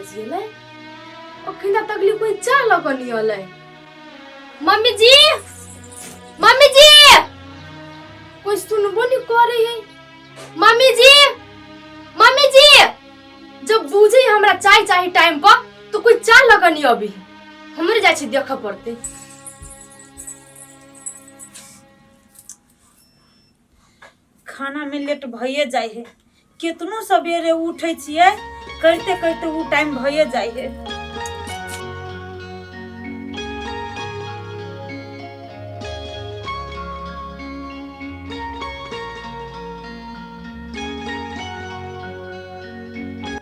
बाजि गेलै। अखन तक तकली कोई चाह लऽ कऽ नहि अलै। मम्मी जी, मम्मी जी, कोई सुनबो नहीं करे है। मम्मी जी, मम्मी जी, जब बुझे हमरा चाय चाही टाइम पर तो कोई चाह लगनी अभी हमरे जाइ छी देखऽ पड़ते। खाना में लेट भइए जाइ है, केतनो सवेरे उठै छियै करिते करिते उ टाइम भइए जाइ है।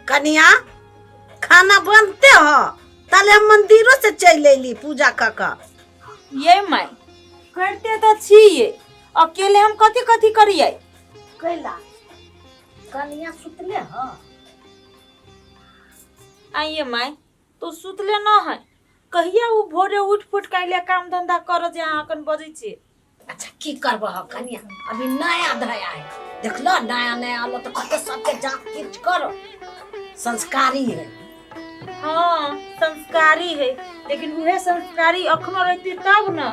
कनिया खाना बनते हो ताले हम मंदिरो से चलि अयली पूजा कऽ कऽ। ये माय करते तऽ छियै, अकेले हम कथी कथी करियै? कैला कनिया सुतले ह? आइए माय तो सुतले न है, कहिया उ भोरे उठ फुट के अइले काम धंधा कर जे अहाँ अखन बजै छियै। अच्छा की करबह कनिया, अभी नया धया है, देखलो नया नया आलो तो कते सबके जाँच किच करो, संस्कारी है। हाँ संस्कारी है, लेकिन उहे संस्कारी अखनो रहती तब न,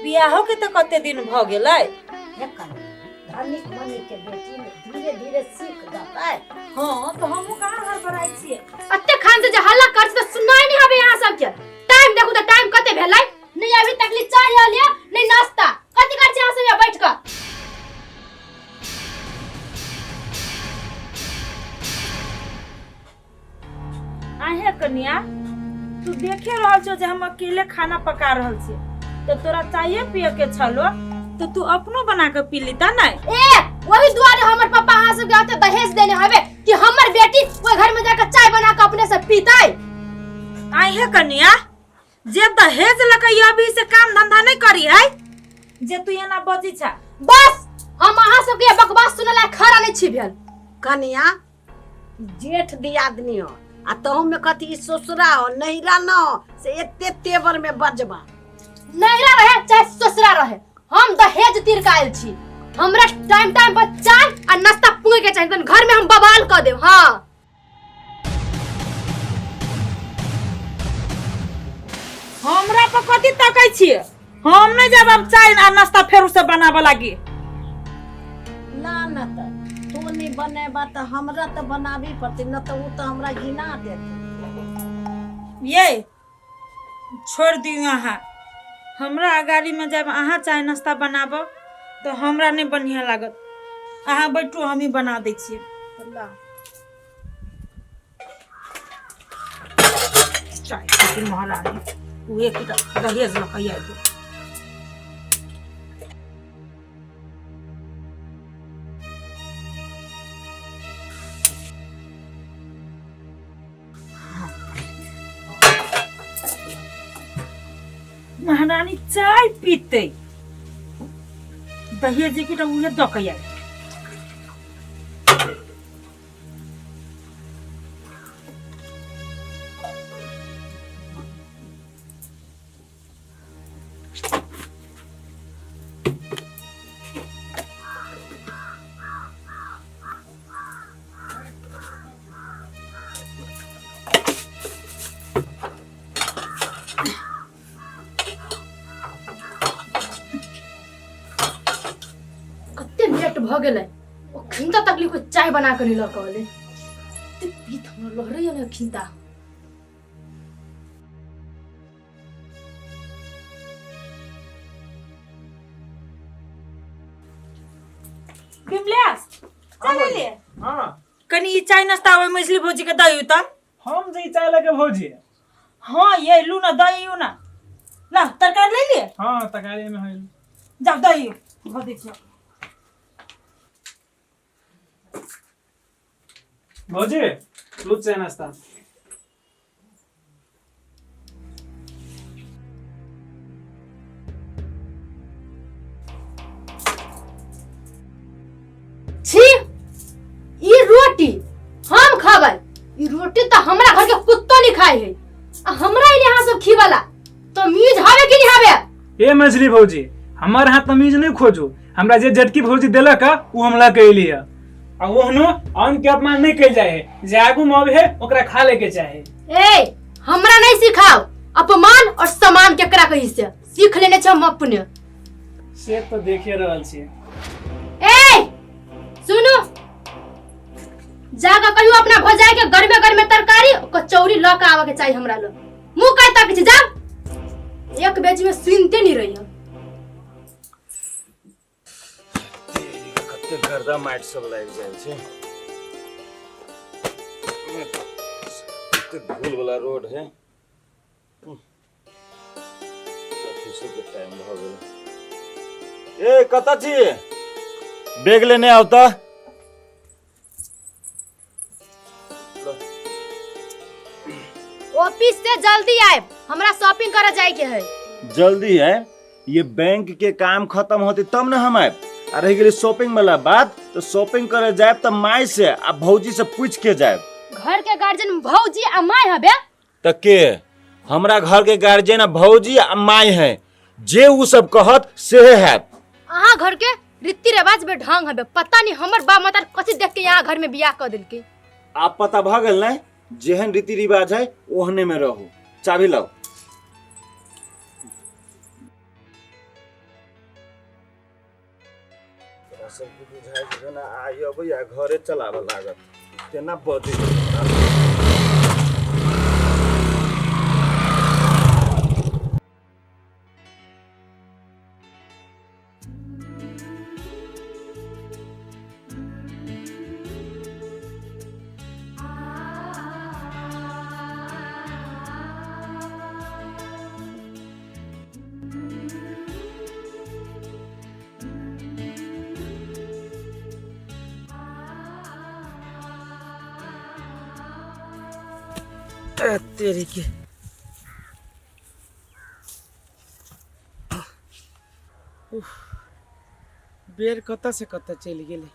बियाहो के तो कते दिन भ गेलै। हे कनिया, धनिक मनिक के बेटी ने धीरे धीरे सीख जतै। हाँ तो हमहूँ कहाँ हड़बड़ाइ छियै। अते खान से जे हल्ला कर छी त सुनाई नहीं हवे यहाँ सबके। टाइम देखू त टाइम कते भेलै, नहीं अभी तकली चाय आलिया नहीं नाश्ता, कथी कर छी अहाँ सब यहाँ बैठ कऽ? आहे कन्या तू देखे रहल छो जे हम अकेले खाना पका रहल छी, तो तोरा चाय पिए के छलो तो तू अपनो बना के पी लीता नहीं? ए वही दुआरे हमर पापा अहाँ सबके हाथे दहेज देने हवे कि हमर बेटी ओहि घर में जाकर चाय बना के अपने से पीतै। आहे कन्या जे दहेज लके अभी से काम धंधा नहीं करी है जे तू एना बजी छा। बस हम अहाँ सबके बकवास सुनला खड़ा नहीं छी भेल। कन्या जेठ दियादनी हो आ तहु में कथी ई ससुरा हो नैहरा न हो से एते तेवर में बजबा। नैहरा रहे चाहे ससुरा रहे हम दहेज तीर के आयल छी, हमरा टाइम टाइम पर चाय आ नाश्ता पुगे के चाही, तहन घर में हम बवाल क देब। हाँ हमरा पर कथी तकै छियै, हम नहीं जाब अब चाय आ नाश्ता फेरू से बनाबऽ लागी। ना ना त तू नहीं बनेबा त हमरा त बनाबी पड़तै न त उ त हमरा घिना देतै। ये छोड़ दियौ अहाँ, हमरा अगाड़ी में जब अहाँ चाय नाश्ता बनाबब तो हमरा नहीं बढ़िया लागत, अहाँ बैठू हमही बना दै छियै। ला चाय पीती महारानी उहे की दहेज लऽ कऽ आबि। महारानी चाय पीते दहेज की उहे दऽ कऽ आबि। कते लेट भऽ गेलै, ओ खिन्ता तकली कोई चाय बना के नहीं लऽ कऽ एलै। एते पीत हमरा लहरैया ने खिन्ता। विमलेश चल ले। हाँ कनी ई चाय नाश्ता ओहि मछली भौजी के दही त। हम जे ई चाय लगे भौजी। हाँ ये लू ना दही ना ला तरकारी ले लिए। हाँ तरकारी में है। जा दही भर दै छियौ। भौजी लू चाय नाश्ता। छी ई रोटी हम खाबै, ई रोटी तो हमरा घर के कुत्तो नहीं खाए है आ हमरा इने अहाँ सब खीबला तमीज हवे कि नहीं हवे? ए मछली भौजी हमार हाथ तमीज नहीं खोजू, हमरा जे जटकी भौजी देलक उ हम लऽ के एली है। आ ओहनो अन्न के अपमान नहीं कइल जाए है, जे आगू में अबे है ओकरा खा ले के चाहे। ए, हमरा नहीं सिखाओ अपमान और सम्मान केकरा कही से सीख लेने छ हम अपने। से तो देखे रहल छी। ए सुनो, जाके कहियो अपना भौजाई के गरमे गरमे तरकारी कचौड़ी ल के आवे के चाहिए हमरा लो। मुंह काहे तक छी, जा एक बेच में सुनते नहीं रही। कते गर्दा माटि सब लागि जाइ छै, कते घुल वाला रोड है। ऑफिसो के टाइम भऽ गेल। ए कतऽ छी? बैग लेने आउ तऽ। ऑफिस से जल्दी आए, हमरा शॉपिंग करे जाए के है। जल्दी है? ये बैंक के काम खत्म होते तब ना हम आएब। आ रह गेलै शॉपिंग वाला बात, तो शॉपिंग करे जाएब तऽ माय से आ भौजी से पूछ के जाएब। घर के गार्जियन भौजी आ my हबे? त के हमरा घर के गार्जियन आ भौजी आ माय है, जे उ सब कहत सेहे हैत। अहाँ घर के रीति रिवाज बे ढंग हबे, पता नहीं हमर बाप माता कथी देख के यहाँ घर में बियाह कर देलके। आप पता भ गेल ने, जेहन रीति रिवाज है ओहने में रहू। चाबी लाओ। सबके बुझाइ छै जेना आइ अबै आ घरे चलाबऽ लागत, तेना बजै। तेरी के बेर कतऽ से कतऽ चलि गेलै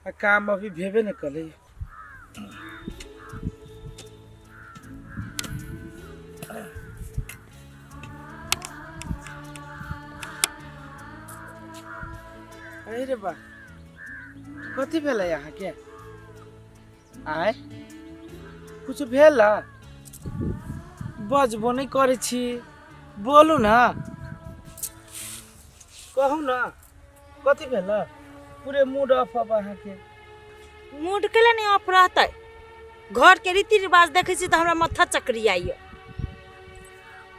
आ काम अभी भेबे नहि करै। अरे बा, कथी भेलै अहाँके? आय कुछ भेल? बजबो नहि करै छी, बोलू ना, कहू ना कथी भेल? पूरे मूड ऑफ अब अहाँके। मूड केला नहीं ऑफ रहतै? घर के रीति रिवाज देखै छी तऽ हमरा माथा चकरी आइए।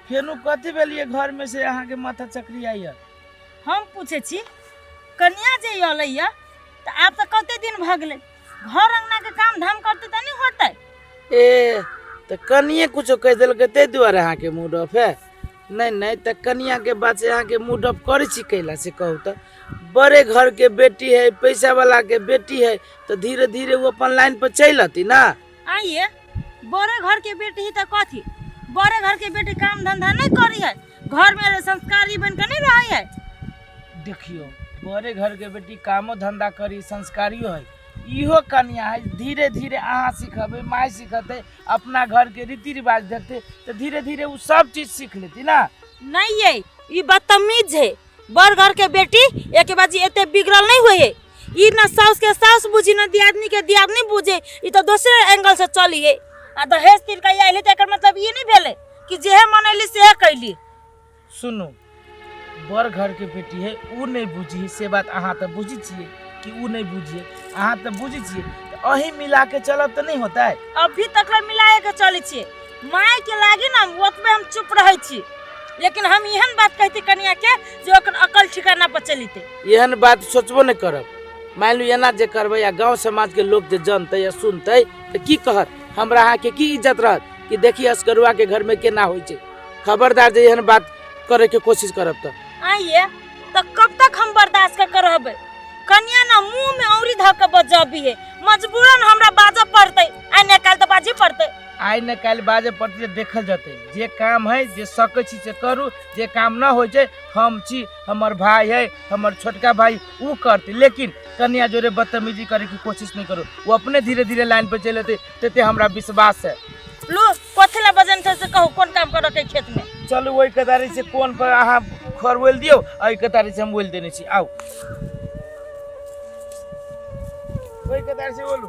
फेनु कथी भेलियै घर में से अहाँके माथा चकरी आइए? हम पूछै छी कनिया जे अयलैया तऽ आब तऽ कते दिन भऽ गेलै, घर अंगना के काम धाम करते तऽ नहीं होतै? ए तऽ कनिये कुछो कहि देलकै ताहि दुआरे अहाँके मूड ऑफ है? नहीं नहीं, तऽ कनिया के बात से अहाँके मूड ऑफ करै छी कैला से कहू तऽ? बड़े घर के बेटी है, पैसा वाला के बेटी है, तऽ धीरे धीरे वो अपन लाइन पर चलि अती ना। आइए बड़े घर के बेटी ही तऽ कथी, बड़े घर के बेटी काम धंधा नहीं करी है, घर में संस्कारी बन के नहीं रही है। देखियो बड़े घर के बेटी कामो धंधा करी, संस्कारियो है, इहो कनिया है। धीरे धीरे अहाँ सिखबै, माय सिखतै, अपना घर के रीति रिवाज देखते तऽ धीरे धीरे वो सब चीज सीख लेती ना। नहीं ये ई बदतमीज है, बड़ घर के बेटी एक बाजी एते बिगड़ल नहीं हुए है। ई ना साउस के साउस बुझी ना दियादनी के दियादनी बुझे, ई तो दोसरे एंगल से चली है। आ दहेज तीर के आइले तऽ एकर मतलब ई नहीं भेलै कि जेहे मनैली सेहे कैली। सुनू, बड़ घर के बेटी है उ नहीं बुझी से बात अहाँ तऽ बुझी छियै कि उ नहीं बुझिए, अहाँ तऽ बुझी छियै, तऽ अही मिला के चलब तऽ नहीं होता है। अभी तक ले मिलाए के चलै छियै, माय के लागी ना ओतबे हम चुप रहै छी, लेकिन हम एहन बात कहती कनिया के जे ओकर अकल ठिकाना पर चलिते। एहन बात सोचबो नहीं करब। मान लू एना जे करबै आ गाँव समाज के लोग जे जनतै या सुनतै तऽ की कहत? हमरा अहाँके की इज्जत रहत कि देखी असगरुआ के घर में केना होइ छै। खबरदार जे एहन बात करे के कोशिश करब तऽ। आइए तऽ कब तक हम बर्दाश्त कर रहबै? कनिया ना मुंह में औरी धऽ के बजबी है, मजबूरन हमरा बाजऽ पड़तै, आइ ने काल्हि तऽ बाजऽ पड़तै। आइ ने काल्हि बाजऽ पड़तै, देखल जेतै। जे काम है जे सकै छी से करू, जे काम न होइ छै हम छी, हमर भाई है, हमर छोटका भाई उ करतै, लेकिन कनिया जोरे बदतमीजी करे के कोशिश नहीं करू। वो अपने धीरे धीरे लाइन पर चलि एतै, तेते हमरा विश्वास है। लो कथी ला बजन छै से कहू, कोन काम करऽ के खेत में? चलू ओहि कतारी से कोन पर अहाँ खर बोलि दियौ, एहि कतारी से हम बोलि देने छी। आउ। ओहि कतार से बोलू।